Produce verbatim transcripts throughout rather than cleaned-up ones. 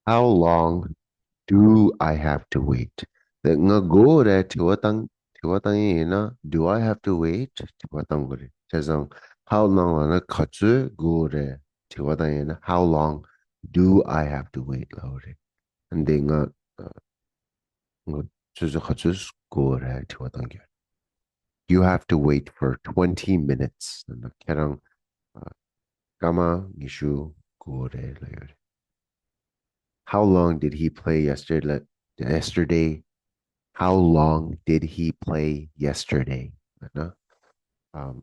How long do I have to wait? དེ་ང་དགོས་རེད་དྲི་བ་བཏང་དྲི་བ་བཏང་ཡིན་ཡིན་ན། Do I have to wait? དྲི་བ་བཏང་དགོས་རེད། བྱས་ཙང་how long ལབ་ན་ག་ཚོད་དགོས་རེད་དྲི་བ་བཏང་ཡིན་ན། How long do I have to wait? ལབ་དགོས་རེད། འདི་ང་ང་ཆུ་ཚོད་ག་ཚོད་དགོས་རེད་དྲི་བ་བཏང་གི་ཡོད། You have to wait for twenty minutes. ཁྱེད་རང་སྐར་མ་ཉི་ཤུ་དགོས་རེད་ལབ་ཡོད་རེད། How long did he play yesterday? Yesterday? How long did he play yesterday? ལབ་ན། ཨམ།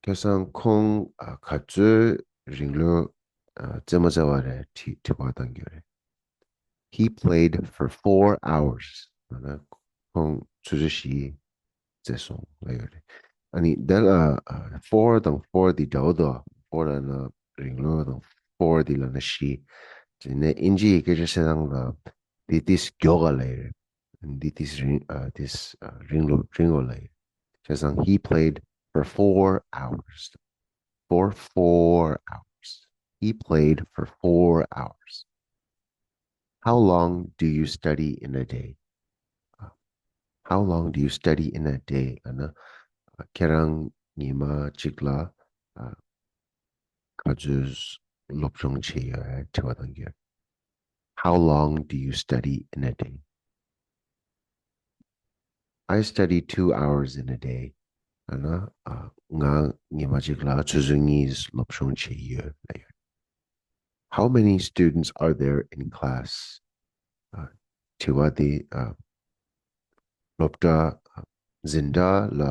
ཁ་སང་ཁོང་ཨ་ག་ཚོད་རིང་ལོ་ཨ་རྩེད་མོ་རྩེ་བ་རེད་དྲི་དྲི་བ་བཏང་གི་ཡོད་རེད། He played for four hours. ལབ་ན་ཁོང་ཆུ་ཚོད་བཞི་རྩེ་སོང་ལབ་ཡོད་རེད། ཨ་ནི་དེ་ལ་ཨ་four དང་four དེ་འདྲ་བོ་འདུག four ལབ་ན་རིང་ལོ་དང་four དེ་ལབ་ན་བཞི། དེ་ནས་ཨིན་ཇི་ཡི་སྐད་ཆ་བཤད་སྟངས་ལ་དེ་དེ་མགྱོགས་ག་ལབ་ཡོད་རེད། འདི་དེ་རིང་ཨ་དེ་ཨ་རིང་ལོ་རིང་ལོ་ལབ་ཡོད། བྱས་ཙང་he played for four hours. For four hours. He played for four hours. How long do you study in a day? How long do you study in a day? ལབ་ན། ཁྱེད་རང་ཉི་མ་གཅིག་ལ་ཨ་ག་ཚོད་སློབ་སྦྱོང་བྱེད་ཡོད་དྲི་བ་བཏང་གི་ཡོད། How long do you study in a day? I study two hours in a day. ལབ་ན། ཨ། ང་ཉི་མ་གཅིག་ལ་ཆུ་ཚོད་གཉིས་སློབ་སྦྱོང་བྱེད་ཀྱི་ཡོད་ལབ་ཡོད། How many students are there in class? ཨ། དྲི་བ་དེ། ཨ། སློབ་གྲྭ། འཛིན་གྲྭ་ལ།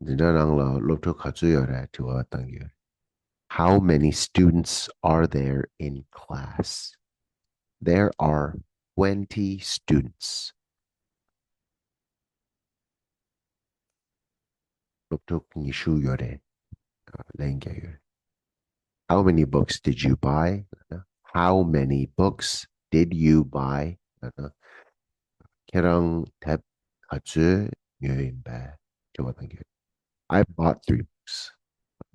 འཛིན་གྲྭ་ནང་ལ་སློབ་ཕྲུག་ག་ཚོད་ཡོད་རེད་དྲི་བ་བཏང་གི་ཡོད། How many students are there in class? There are twenty students. སློབ་ཕྲུག་ཉི་ཤུ་ཡོད་རེད། ཨ། ལན་རྒྱག་ཡོད། How many books did you buy? How many books did you buy? ཁྱེད་རང་དེབ་ག་ཚོད་ཉོས་ཡིན་པས་དྲི་བ་བཏང་གི་ཡོད། I bought three books.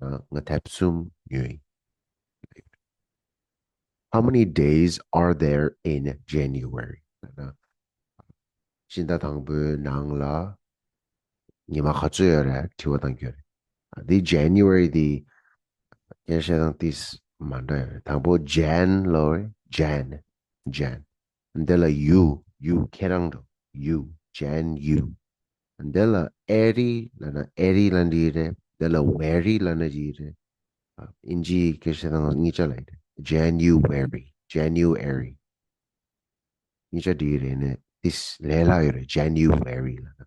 ང་དེབ་གསུམ་ཉོས་ཡིན། How many days are there in January? སྤྱི་ཟླ་དང་པོའི་ནང་ལ་ཉི་མ་ག་ཚོད་ཡོད་རེད་དྲི་བ་བཏང་གི་ཡོད་རེད། འདི་January འདི་སྐད་བཤད་སྟངས་ཏིས་མ་འདྲ་ཡོད་རེད། དང་པོ་Jan ལབ་རེད། Jan. Jan. འདི་ལ་you, you ཁྱེད་རང་འགྲོ། You, Jan you. འདི་ལ་ཨེ་རི་ལབ་ན་ཨེ་རི་ལབ་འགྲིག་རེད། འདི་ལ་ཝེ་རི་ལབ་ན་འགྲིག་རེད། ཨ། ཨིན་ཇིའི་སྐད་བཤད་སྟངས་གཉིས་ཆ་ལ་ཡོད་རེད། January, January. གཉིས་ཆ་འགྲིག་རེད་ནས་ཏིས་ལས་སླ་ཡོད་རེད། January ལབ་ན།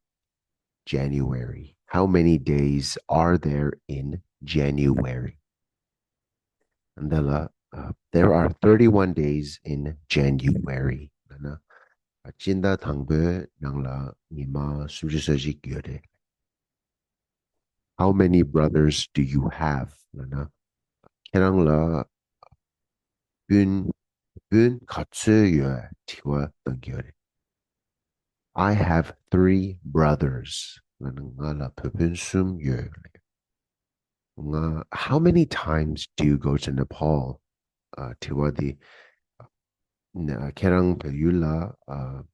January. How many days are there in January? འདི་ལ། ཨ། There are thirty-one days in January. ལབ་ན། ཨ། སྤྱི་ཟླ་དང་པོའི་ནང་ལ་ཉི་མ་སུམ་ཅུ་སོ་གཅིག་ཡོད་རེད། How many brothers do you have? ལབ་ན། ཁྱེད་རང་ལ་སྤུན་སྤུན་ག་ཚོད་ཡོད་དྲི་བ་བཏང་གི་ཡོད་རེད། I have three brothers. ང་ལ་བུ་སྤུན་གསུམ་ཡོད། ང་། How many times do you go to Nepal? ཨ། དྲི་བ་འདི། ཨ། ཁྱེད་རང་བལ་ཡུལ་ལ། ཨ།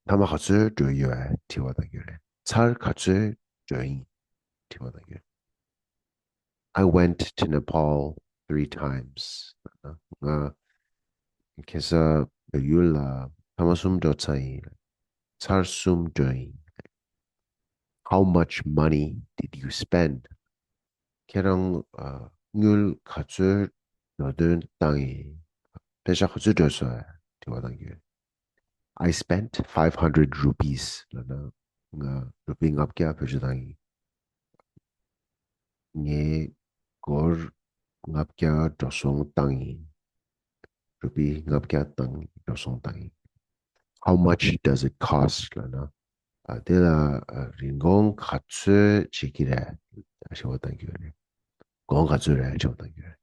མཐའ་མ་ག་ཚོད་འགྲོ་ཡོད་དྲི་བ་བཏང་གི་ཡོད་རེད། ཚར་ག་ཚོད་འགྲོ་ཡིན་དྲི་བ་བཏང་གི་ཡོད། I went to Nepal three times. ང་ཁ་སང་བལ་ཡུལ་ལ་མཐའ་མ་གསུམ་འགྲོ་ཚར་ཡིན། ཚར་གསུམ་འགྲོ་ཡིན། How much money did you spend? ཁྱེད་རང་ཨ་དངུལ་ག་ཚོད་འགྲོ་དོན་བཏང་ཡིན། པེ་ཤ་ག་ཚོད་འགྲོ་སོང་དྲི་བ་བཏང་གི་ཡོད། I spent five hundred rupees. ལབ་ན་ང་རུ་པི་ལྔ་བརྒྱ་བེད་སྤྱོད་བཏང་ཡིན། ངས་སྒོར་ལྔ་བརྒྱ་འགྲོ་སོང་བཏང་ཡིན། རུ་པི་ལྔ་བརྒྱ་བཏང་འགྲོ་སོང་བཏང་ཡིན། How much does it cost? ལབ་ན། ཨ། དེ་ལ་ཨ་རིན་གོང་ག་ཚོད་བྱེད་ཀྱི་རེད་ཞེས་པ་བཏང་གི་ཡོད་རེད། གོང་ག་ཚོད་རེད་ཞེས་པ་བཏང་གི་ཡོད་རེད།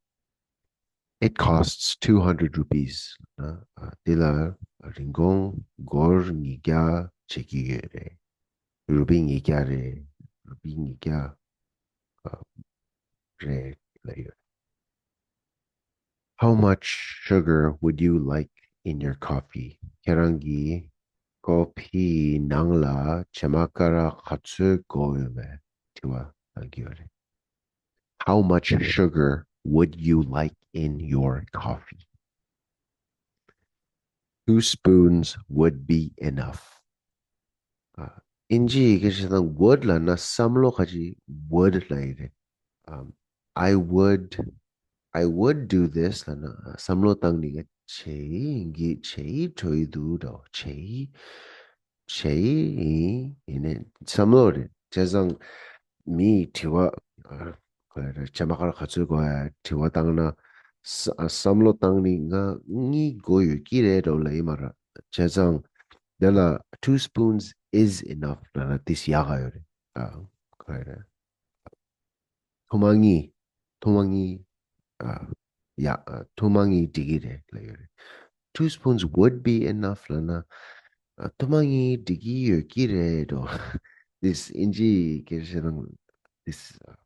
It costs two hundred rupees. ཨ། དེ་ལ་རིན་གོང་སྒོར་ཉིས་བརྒྱ་བྱེད་ཀྱི་ཡོད་རེད། རུ་པི་ཉིས་བརྒྱ་རེད། རུ་པི་ཉིས་བརྒྱ་རེད་ལབ་ཡོད། How much sugar would you like in your coffee? ཁྱེད་རང་གི་ཀོ་ཕིའི་ནང་ལ་བྱེ་མ་ཀ་ར་ག་ཚོད་དགོས་ཡོད་པའི་དྲི་བ་གནང་གི་ཡོད་རེད། How much sugar would you like in your coffee? Two spoons would be enough. ཨ། ཨིན་ཇི་ཡི་སྐད་ཆ་དང་would ལབ་ན་བསམ་བློ་ཁ་ཅིག་would ལབ་ཡིན་རེད། ཨམ། I would, I would do this ལབ་ན་བསམ་བློ་བཏང་ནི་ག་བྱེད་ཡིན་གི་བྱེད་ཡི་འགྲོ་ཡི་འདུག་འདྲ་བོ་བྱེད་ཡི་བྱེད་ཡི་ཡིན་ཡིན་ནའི་བསམ་བློ་རེད། བྱས་ཙང་མི་ཡི་དྲི་བ་ཨ། ག་རེ་རེད། བྱེ་མ་ཀ་ར་ག་ཚོད་དགོས་ཡ་དྲི་བ་བཏང་ན་བསམ་བློ་བཏང་ནི་ང་གཉིས་དགོས་ཡོད་ཀྱི་རེད་འདྲ་བོ་ལབ་ཡིན་མ་རེད། བྱས་ཙང་དེ་ལ་two spoons is enough ལབ་ན་དེས་ཡག་ག་ཡོད་རེད། ཨ། ག་རེ་རེད། ཐུར་མ་གཉིས། ཐུར་མ་གཉིས། ཨ། ཡ། ཨ། ཐུར་མ་གཉིས་འགྲིག་གི་རེད་ལབ་ཡོད་རེད། Two spoons would be enough ལབ་ན། ཨ། ཐུར་མ་གཉིས་འགྲིག་གི་ཡོད་ཀྱི་རེད་འགྲོ། This ཨིན་ཇི་སྐད་ཆ་ནང་this ཨ།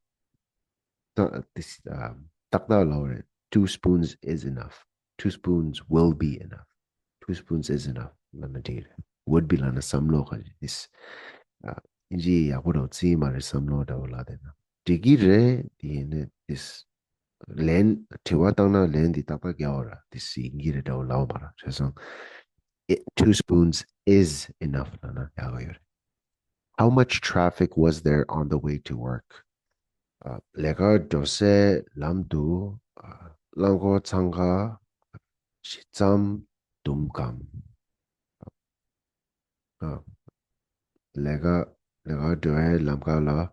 ཏག་this ཨ། ཏག་ཏག་ལབ་རེད། Two spoons is enough. Two spoons will be enough. Two spoons is enough ལབ་ན་འགྲིག་རེད། Would be ལབ་ན་བསམ་བློ་ག་རེ་this ཨ། ཨིན་ཇི་ཡག་པོ་རོ་ཙི་མ་རེད། བསམ་བློ་འདྲ་བོ་ལབ་བསྡད་ན་འགྲིག་གི་རེད། དེ་ཡིན་ནའི་this ལན་དྲི་བ་བཏང་ན་ལན་འདི་ཏག་ཏག་རྒྱག་འོ་ར། དེ་སྲིད་ཡིན་གྱི་རེད་འདྲ་བོ་ལབ་མ་ར། བྱས་ཙང་it- two spoons is enough ལབ་ན་ཡག་ག་ཡོད་རེད། How much traffic was there on the way to work? ཨ། ལས་ཀ་འགྲོ་སའི་ལམ་དུ་ཨ། རླངས་འཁོར་འཚང་ཁ་ཇི་ཙམ་འདུག་གམ། ཨ། ལས་ཀ་ལས་ཀ་འགྲོ་བའི་ལམ་ཁ་ལ་ཨ།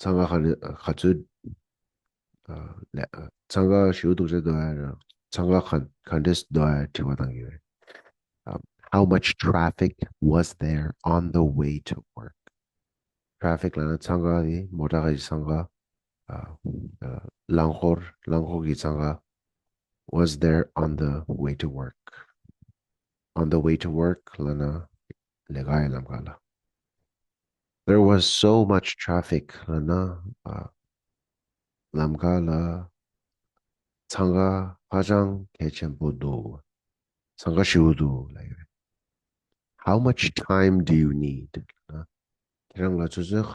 འཚང་ཁ་ག་ནས་ག་ཚོད། ཨ། ལས་ཨ། འཚང་ཁ་ཞེ་པོ་འདུག་ཟེར་འདུག་ཨ། འཚང་ཁ་ག་ག་འདྲས་འདུག་ཨ་དྲི་བ་བཏང་གི་ཡོད་རེད། ཨ། How much traffic was there on the way to work? Traffic ལབ་ན་འཚང་ཁ་དེ་མོ་ཊ་ག་ཡི་འཚང་ཁ། ཨ། རླངས་འཁོར་རླངས་འཁོར་གྱི་འཚང་ཁ། Was there on the way to work? On the way to work ལབ་ན་ལས་ཀ་ཡི་ལམ་ཁ་ལ། There was so much traffic ལབ་ན། ཨ། ལམ་ཁ་ལ་འཚང་ཁ་ཧ་ཅང་གལ་ཆེན་པོ་འདུག་འཚང་ཁ་ཞེ་པོ་འདུག་ལབ་ཡོད། How much time do you need? ལབ་ན། ཁྱེད་རང་ལ་ཆུ་ཚོད་